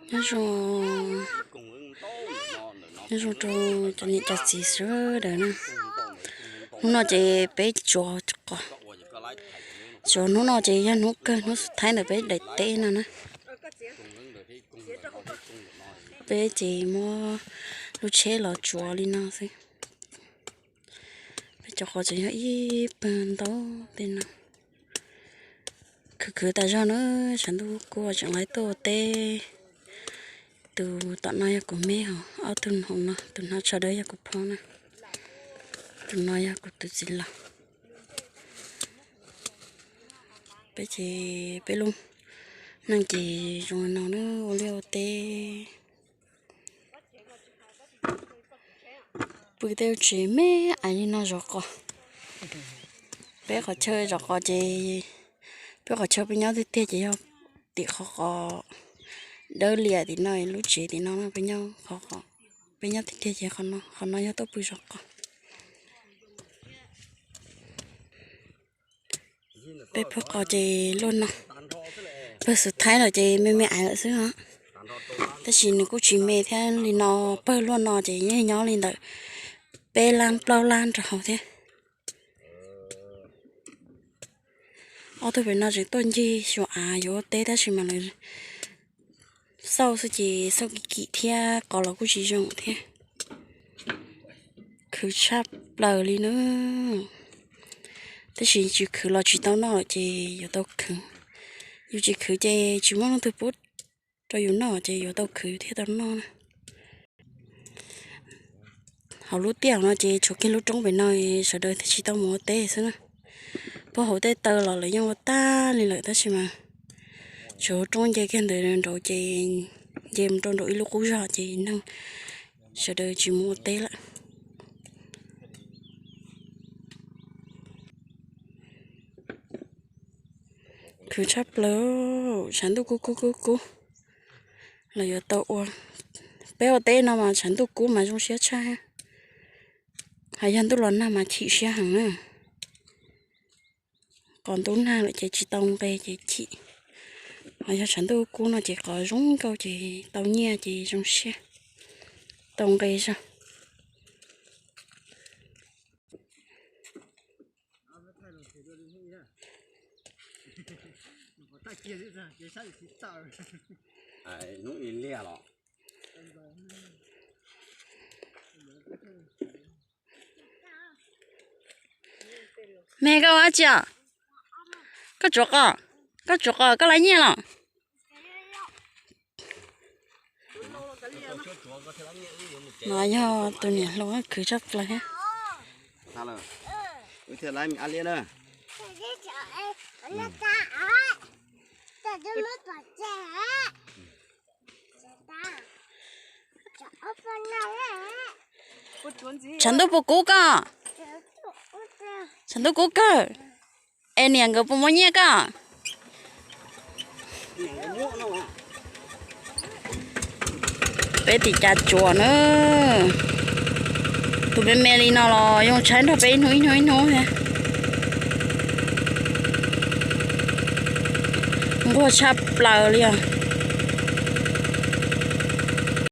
Nyob zoo, nyob zoo rau cov niam cov txiv sawv daws na. Hnub no ces peb tsuav qos, tsuav hnub no ces yog hnub kawg, hnub xub thaib ntawm peb daim teb no na. Peb ces muab lub tsheb los tsuav li no xwb. Peb cov qos tseem yog ib pawg ntau tej no. Khwv khwv tas zog na, tshav ntuj kub tseem lawv tuaj ua teb. Tus tom no yog kuv me hos, ob tug hauv no, tus no tsho dawb yog kuv phob na, tus no yog kuv tus txiv laus. Peb ces peb lub neej ces zoo li no na, ua liaj ua teb. Pw tej tsev me ais li no zov qos. Peb qhov chaw zov qos ces, peb qhov chaw peb nyob tiag tiag ces yog tim qhov qos dawb liam tim no, lub tsev tim no, peb nyob tiag tiag ces qhov no yog tuaj pw zov qos. Peb pawg qos ces luaj no, pawg xub thaib los ces me me ais lawm xwb os. Tab sis nws kuj tsis me thiab, li no pawg luaj no ces yeej nyob li ntawm peb lab plaub lab rau hauv thiab. Ob tug pem no tseem tuaj ncig xyuas av yuav ua teb tab sis mas lawv xauj xwb ces xauj kim kim thiab qos los kuj tsis zoo thiab. Khwv tshaj plaws li na. Tab sis tsis khwv los tsis tau noj ces yuav tau khwv. Yus tsis khwv ces tsis muaj leej twg pub rau yus noj ces yuav tau khwv thiaj tau noj na. Hauv lub tiaj no ces tshuav kiag lub roob pem no, sawv daws thiaj tsis tau mus ua teb xwb na. Puag hauv tej taw los lawv yeej ua tag li lawm tab sis mas tshuav lub roob nce kiag ntawd nraud ces nce mus rau nraum ib lub qub zog ces neeg sawv daws tsis mus ua teb lawm. Khwv tshaj plaws, tshav ntuj kub kub kub kub los yuav tau ua. Peb ua teb no mas tshav ntuj kub mas zoo siab tshaj, hos yog ntuj los nag mas chim siab heev na. Qos ntub nag lawm ces tsis tau nqe ces chim, hos yog tshav ntuj kub no ces qos zoo nkauj ces tau nyiaj ces zoo siab, tau nqe zog. Me koj ua dab tsi os? Koj tsuav qos, koj tsuav qos koj lav nyiaj los? No yog tus niam hluas khwv tshaj plaws thiab. Tshav ntuj puas kub koj? Tshav ntuj kub kawg. Es niam nkawd puas muaj nyiaj koj? Peb tim cas tsuas na. Tus me me li no los yoo tshaib nrog peb ib hnub ib hnub ib hnub thiab. Nquag tshaj plaws li os.